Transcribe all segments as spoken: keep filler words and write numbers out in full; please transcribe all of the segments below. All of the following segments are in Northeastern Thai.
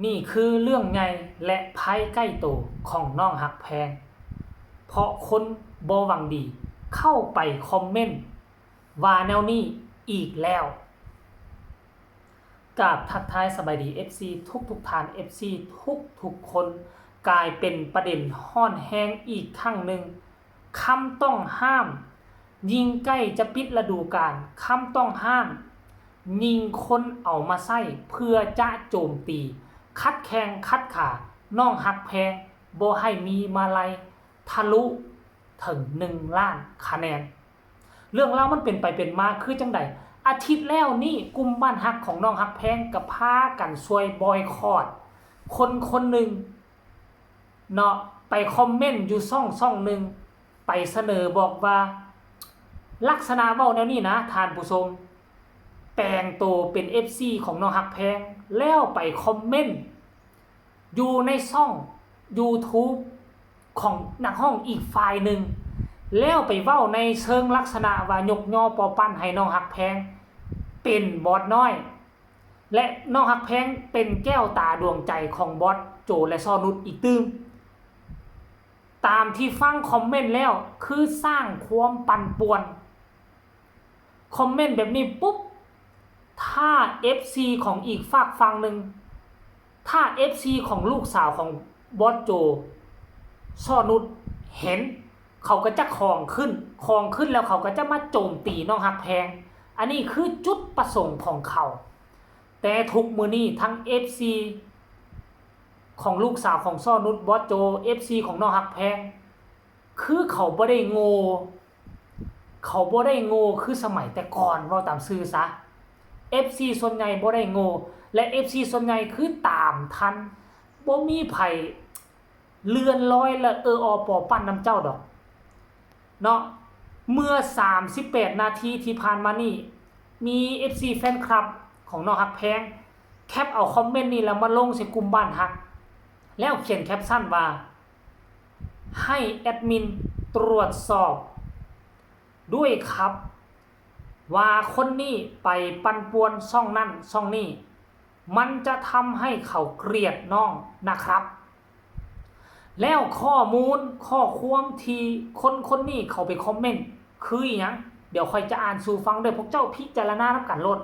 นี่คือเรื่องใหญ่และภัยใกล้ตัวของน้องฮักแพง เพราะคนบ่หวังดีเข้าไปคอมเมนต์ว่าแนวนี้อีกแล้ว กราบทักทายสบายดี เอฟซี ทุกทุกๆท่าน เอฟซี ทุกทุกๆคน กลายเป็นประเด็นฮ้อนแฮงอีกครั้งหนึ่ง คำต้องห้าม ยิ่งใกล้จะปิดฤดูกาล คำต้องห้าม ยิ่งคนเอามาใช้เพื่อจะโจมตี ขัดแข้งขัดขา น้องฮักแพง บ่ให้มีมาลัยทะลุถึงหนึ่งล้านคะแนน เรื่องราวมันเป็นไปเป็นมาคือจั่งใด อาทิตย์แล้วนี่กลุ่มบ้านฮักของน้องฮักแพงก็พากันช่วยบอยคอต คนคนหนึ่งเนาะ ไปคอมเมนต์อยู่ช่องช่องหนึ่ง ไปเสนอบอกว่า ลักษณะเว้าแนวนี้นะท่านผู้ชม แปลงตัวเป็น เอฟซี ของน้องฮักแพง แล้วไปคอมเมนต์อยู่ในช่อง YouTube ของนักฮ้องอีกฝ่ายหนึ่ง แล้วไปเว้าในเชิงลักษณะว่ายกยอปอปั้นให้น้องฮักแพง เป็นบอสน้อย และน้องฮักแพงเป็นแก้วตาดวงใจของบอสโจและซอนุชอีกตื่ม ตามที่ฟังคอมเมนต์แล้วคือสร้างความปั่นป่วน คอมเมนต์แบบนี้ปุ๊บ ถ้า เอฟซี ของอีกฝากฝั่งหนึ่ง ถ้า เอฟซี ของลูกสาวของบอสโจ ซอนุชเห็น เขาก็จะของขึ้น ของขึ้นแล้วเขาก็จะมาโจมตีน้องฮักแพง อันนี้คือจุดประสงค์ของเขา แต่ทุกมื้อนี้ทั้ง เอฟซี ของลูกสาวของซอนุช บอสโจ เอฟซี ของน้องฮักแพง คือเขาบ่ได้โง่ เขาบ่ได้โง่คือสมัยแต่ก่อน เว้าตามซื่อซะ เอฟซี ส่วนใหญ่บ่ได้โง่ และ เอฟซี ส่วนใหญ่คือตามทัน บ่มีไผเลื่อนลอยและเออออปอปั้นนำเจ้าดอก เนาะ เมื่อ สามสิบแปด นาทีที่ผ่านมานี่ มี เอฟซี แฟนคลับของน้องฮักแพง แคปเอาคอมเมนต์นี่แล้วมาลงใส่กลุ่มบ้านฮัก แล้วเขียนแคปชั่นว่า ให้แอดมินตรวจสอบด้วยครับ ว่าคนนี้ไปปั่นป่วนช่องนั่นช่องนี่ มันจะทำให้เขาเกลียดน้องนะครับ แล้วข้อมูลข้อความที่คนคนนี้เขาไปคอมเมนต์คืออีหยัง เดี๋ยวข้อยจะอ่านสู่ฟังเด้อ พวกเจ้าพิจารณานำกันโลด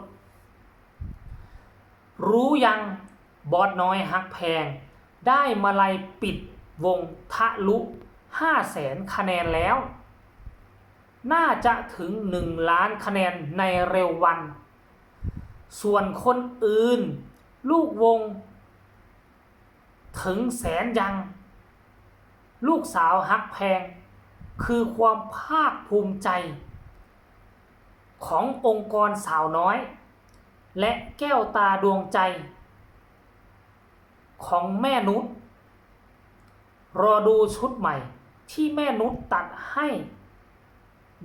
รู้ยัง บอสน้อยฮักแพง ได้มาลัยปิดวงทะลุ ห้าแสน คะแนนแล้ว น่าจะถึง หนึ่งล้าน คะแนนในเร็ววัน ส่วนคนอื่น ลูกวง ถึงแสนยัง ลูกสาวฮักแพง คือความภาคภูมิใจ ขององค์กรสาวน้อย และแก้วตาดวงใจ ของแม่นุช รอดูชุดใหม่ที่แม่นุชตัดให้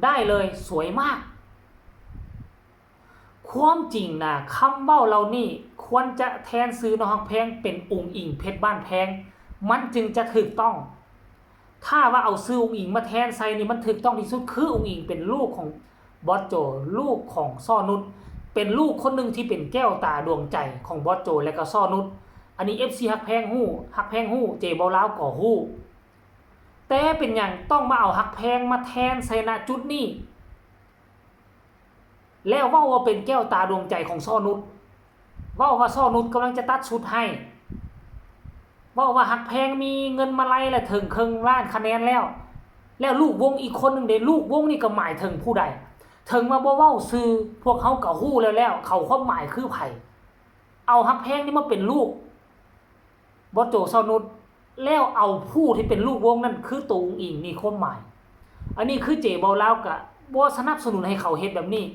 ได้เลย สวยมาก ความจริงนะ คำเว้าเหล่านี้ควรจะแทนชื่อน้องฮักแพงเป็นอุ๋งอิ๋งเพชรบ้านแพง มันจึงจะถูกต้อง ถ้าว่าเอาชื่ออุ๋งอิ๋งมาแทนใส่นี่มันถูกต้องที่สุด คืออุ๋งอิ๋งเป็นลูกของบอสโจ ลูกของซอนุช เป็นลูกคนหนึ่งที่เป็นแก้วตาดวงใจของบอสโจและก็ซอนุช อันนี้ เอฟซี ฮักแพงฮู้ ฮักแพงฮู้ เจเบาลาวก็ฮู้ แต่เป็นหยังต้องมาเอาฮักแพงมาแทนใส่ ณ จุดนี้ แล้วเว้าว่าเป็นแก้วตาดวงใจของซอนุช เว้าว่าซอนุชกำลังจะตัดชุดให้ เว้าว่าฮักแพงมีเงินมาลัยและถึงครึ่งล้านคะแนนแล้ว แล้วลูกวงอีกคนหนึ่งเด้ ลูกวงนี่ก็หมายถึงผู้ใด ถึงว่าบ่เว้าชื่อ พวกเขาก็ฮู้แล้วแล้ว เขาความหมายคือไผ เอาฮักแพงนี่มาเป็นลูกบอสโจ ซอนุช แล้วเอาผู้ที่เป็นลูกวงนั่นคือตัวอุ๋งอิ๋ง นี่ความหมาย อันนี้คือเจเบาลาวก็บ่สนับสนุนให้เขาเฮ็ดแบบนี้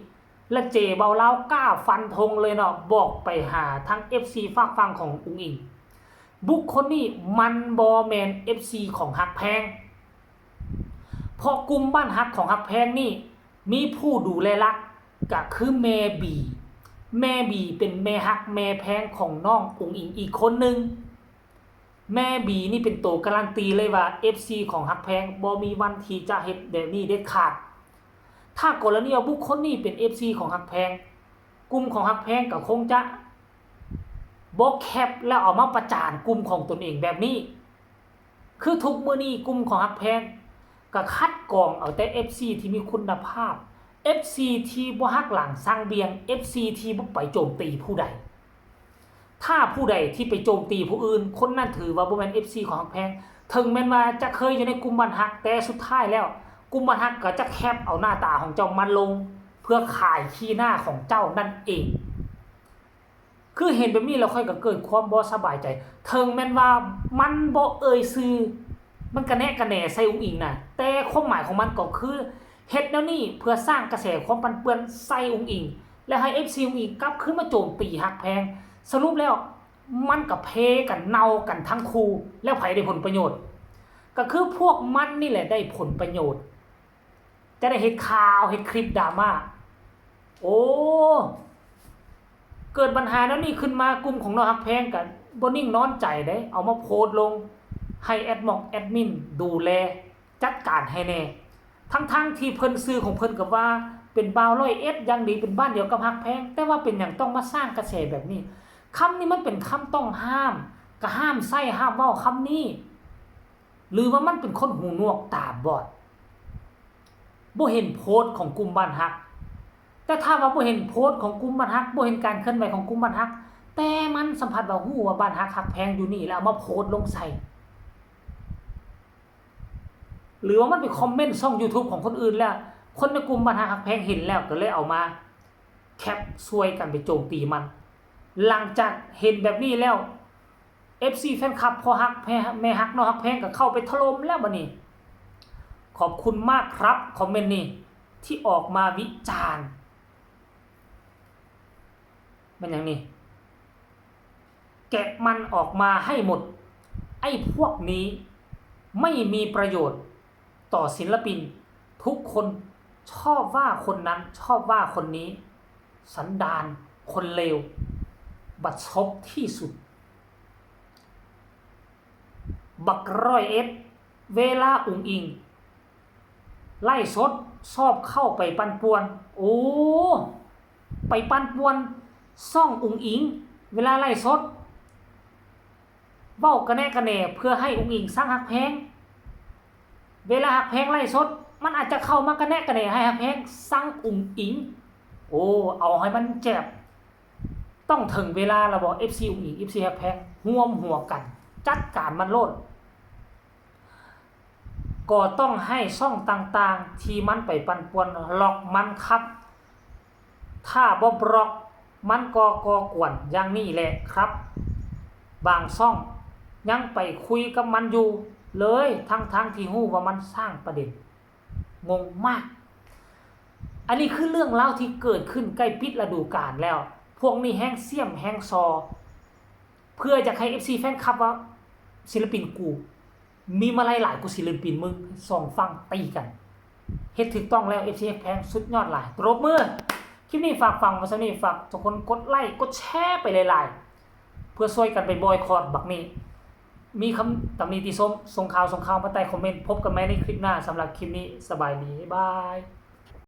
และเจเบาลาวกล้าฟันธงเลยเนาะ บอกไปหาทั้ง เอฟซี ฝากฝั่งของอุ๋งอิ๋ง บุคคลนี้มันบ่แม่น เอฟซี ของฮักแพง เพราะกลุ่มบ้านฮักของฮักแพงนี่มีผู้ดูแลหลักก็คือแม่บี แม่บีเป็นแม่ฮักแม่แพงของน้องอุ๋งอิ๋งอีกคนหนึ่ง แม่บีนี่เป็นตัวการันตีเลยว่า เอฟซี ของฮักแพงบ่มีวันที่จะเฮ็ดแบบนี้เด็ดขาด ถ้ากรณีว่าบุคคลนี้เป็น เอฟซี ของฮักแพง กลุ่มของฮักแพงก็คงจะ บ่แคปแล้วเอามาประจานกลุ่มของตนเองแบบนี้ คือทุกมื้อนี้กลุ่มของฮักแพงก็คัดกรองเอาแต่ เอฟซี ที่มีคุณภาพ เอฟซี ที่บ่หักหลังสั่งเบี่ยง เอฟซี ที่บ่ไปโจมตีผู้ใด ถ้าผู้ใดที่ไปโจมตีผู้อื่น คนนั้นถือว่าบ่แม่น เอฟซี ของฮักแพง ถึงแม้นว่าจะเคยอยู่ในกลุ่มบ้านฮัก แต่สุดท้ายแล้ว กลุ่มบ้านฮักก็จะแคปเอาหน้าตาของเจ้ามาลง เพื่อขายขี้หน้าของเจ้านั่นเอง คือเห็นแบบนี้แล้วข้อยก็เกิดความบ่สบายใจ ถึงแม้นว่ามันบ่เอ่ยชื่อ มันกะแนะกะแหนใส่อุ๋งอิ๋งนะ แต่ความหมายของมันก็คือเฮ็ดแนวนี้เพื่อสร้างกระแสความปั่นป่วนใส่อุ๋งอิ๋ง และให้ เอฟซี อุ๋งอิ๋งกลับคืนมาโจมตีฮักแพง สรุปแล้วมันก็เพกันเน่ากันทั้งคู่ แล้วไผได้ผลประโยชน์ ก็คือพวกมันนี่แหละได้ผลประโยชน์ จะได้เฮ็ดข่าวเฮ็ดคลิปดราม่า โอ้ เกิดปัญหาแนวนี้ขึ้นมากลุ่มของน้องฮักแพงก็บ่นิ่งนอนใจเด้ เอามาโพสต์ลง ให้แอดมอกแอดมินดูแลจัดการให้แน่ ทั้งๆที่เพิ่นชื่อของเพิ่นก็ว่าเป็นบ่าวร้อยเอ็ดอย่างดี เป็นบ้านเดียวกับฮักแพง แต่ว่าเป็นหยังต้องมาสร้างกระแสแบบนี้ คำนี้มันเป็นคำต้องห้าม ก็ห้ามใช้ห้ามเว้าคำนี้ หรือว่ามันเป็นคนหูหนวกตาบอด บ่เห็นโพสต์ของกลุ่มบ้านฮัก แต่ถ้าว่าบ่เห็นโพสต์ของกลุ่มบ้านฮัก บ่เห็นการเคลื่อนไหวของกลุ่มบ้านฮัก แต่มันสัมผัสว่าฮู้ว่าบ้านฮักฮักแพงอยู่นี่ แล้วเอามาโพสต์ลงใส่ หรือว่ามันไปคอมเมนต์ช่อง YouTube ของคนอื่นแล้ว คนในกลุ่มบ้านฮักฮักแพงเห็นแล้วก็เลยเอามาแคปช่วยกันไปโจมตีมัน หลังจากเห็นแบบนี้แล้ว เอฟซี แฟนคลับพ่อฮักแพง แม่ฮักน้องฮักแพงก็เข้าไปถล่มแล้วบัดนี้ ขอบคุณมากครับ คอมเมนต์นี้ที่ออกมาวิจารณ์ มันหยังนี่ แกะมันออกมาให้หมด ไอ้พวกนี้ไม่มีประโยชน์ต่อศิลปิน ทุกคนชอบว่าคนนั้นชอบว่าคนนี้ สันดานคนเลว บัดซบที่สุด บักร้อยเอ็ด เวลาอุ๋งอิ๋งไลฟ์สดชอบเข้าไปปั่นป่วน โอ้ ไปปั่นป่วนช่องอุ๋งอิ๋ง เวลาไลฟ์สด เว้ากะแนะกะแหนเพื่อให้อุ๋งอิ๋งซังฮักแพง เวลาฮักแพงไลฟ์สด มันอาจจะเข้ามากะแนะกะแหนให้ฮักแพงซังอุ๋งอิ๋ง โอ้ เอาให้มันเจ็บ ต้องถึงเวลาแล้วบ่ เอฟซี อุ๋งอิ๋ง เอฟซี ฮักแพง ร่วมหัวกัน จัดการมันโลด ก็ต้องให้ช่องต่างๆ ที่มันไปปั่นป่วนล็อกมันครับ ถ้าบ่บล็อกมันก็ก่อกวนอย่างนี้แหละครับ บางช่องยังไปคุยกับมันอยู่เลย ทั้งๆ ที่ฮู้ว่ามันสร้างประเด็น งงมาก อันนี้คือเรื่องราวที่เกิดขึ้นใกล้ปิดฤดูกาลแล้ว พวกนี้แฮงเสี้ยมแฮงซอ เพื่ออยากให้ เอฟซี แฟนคลับว่าศิลปินกู มีมาลัยหลายกว่าศิลปินมึง สองฝั่งตีกัน เฮ็ดถูกต้องแล้ว เอฟซี แพงสุดยอดหลาย ตบมือ คลิปนี้ฝากฟังไว้ส่ำนี้ ฝากทุกคนกดไลค์กดแชร์ไปหลายๆ เพื่อช่วยกันไปบอยคอตบักนี้ มีคำตำหนิติชม ส่งข่าวส่งข่าวมาใต้คอมเมนต์ พบกันใหม่ในคลิปหน้า สำหรับคลิปนี้ สบายดี บ๊ายบาย